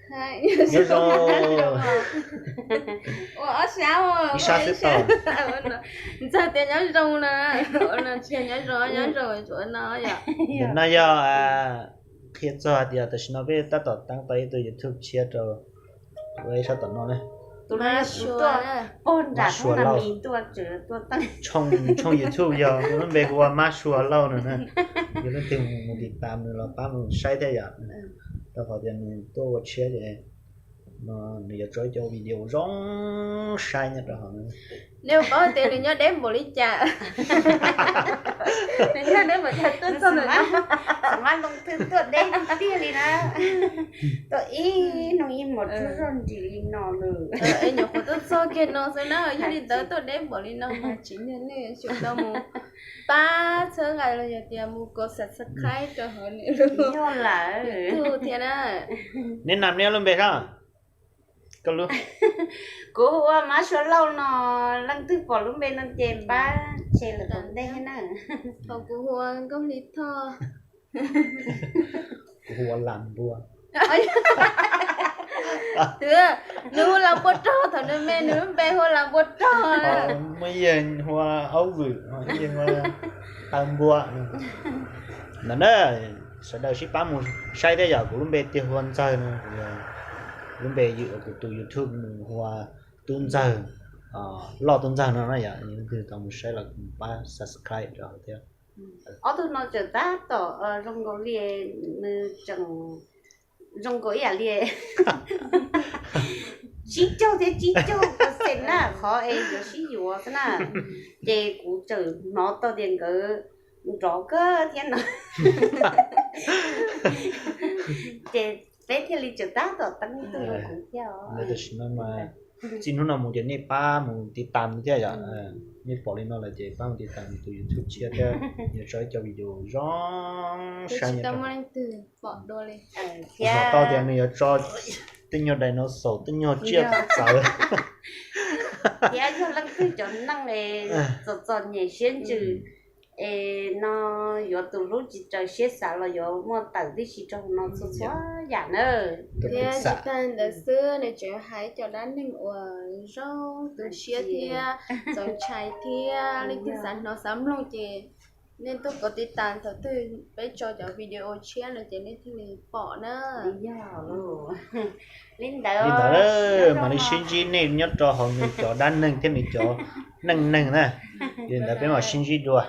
Nyob zoo. Ua ob sab, ib sab xwb tau. Ntxawg tias nyob zoo na, tsis nyob zoo, nyob zoo tsuav no yom. Ntawm no yog qhia txog hais tias tam sim no peb tab tom teeb tau ib tug YouTube tshiab rau ua ib sab tom no ne. Mab Sua Lauj. Tshooj YouTube yog nws lub npe hu ua Mab Sua Lauj no na. Yog leej twg mus tiv tam nws los pab mus saib thiab yom. Rau qhov tias nws tuaj ua tshiab ces no nws yuav tso ib co video zoo saib nyob rau hauv. Nej paub tias nws nyob deb npaum li cas? Nws nyob deb npaum cas tuaj txog ntawm no. Mab loo twg tuaj deb tiag li na. Tuaj ib hnub ib hmos tsuag zog nrim li no lawm. Es nyuam qhuav tuaj txog kiag no xwb na, yog li ntawd tuaj deb npaum li no mas tsis yog nej yuav tsum tau mus pab txhawb nqa los yog tias mus kov subscribe rau hauv nws lub YouTube thiab na. Neb nam neb lub npe sab? Kuv hu ua Mab Sua Lauj no, leej twg pom lub npe no ces pab share lawm tom ntej na. Thaum kuv hu ua Nkauj Hli Thoj. Kuv hu ua Las Npua. Twb, nws hu Las Npua Rog, thaum nws me nws lub npe hu Las Npua Rog. Muaj ib yawg hu ua Aub Vwm, ib yawg hu ua Taw Npua. Ntawd na, sawv daws sib pab mus saib thiab yom, kuv lub npe tiag hu ua Ntxawg no, lub npe ywm kuv tus YouTube nws hu ua Tub Ntxawg, Loj Tub Ntxawg no na yom, leej twg tau mus saib los pab subscribe rau thiab. Ob tug no tseem tab tom zoo nkaus li, nws tseem zoo nkaus ib yam li tsib caug thiab tsib caug percent na, qhov es yuav sib yuav xwb na. Ces kuv tseem hnov tau tias nkawd nrov kawg thiab no. Ces peb thiaj li tseem tab tom teeb ib tug rau kuv thiab os. Tam sim no mas txij hnub no mus ces nej pab mus tiv tam thiab yom. Nej pom li no lawm ces pab mus tiv tam tus YouTube tshiab thiab, yuav tso ib co video zoo saib. Tsis tau muaj leej twg pom dua li. Hnov tau tias nws yuav tso tej nyuag dinosaur, tej nyuag tsiaj txawv. Thiab yog leej twg cov neeg txom txom nyem siab ntsws es no yuav tus hlub tsis raws siab xav los yuav muaj tawm tib si rau no txhua txhua yam na. Thiab tsis tag ntawd xwb, nws tseem hais cov dab neeg uas zoo tu siab thiab txaus ntshai thiab leej twg xav hnov xav mloog ces nej tuaj kov tiv tam thaum twg peb tso cov video tshiab no ces nej thiaj li pom na. Li ntawd, mam li sib ntsib nej nyob rau hauv nws cov dab neeg thiab nws cov neej neeg na. Li ntawd peb mam sib ntsib dua.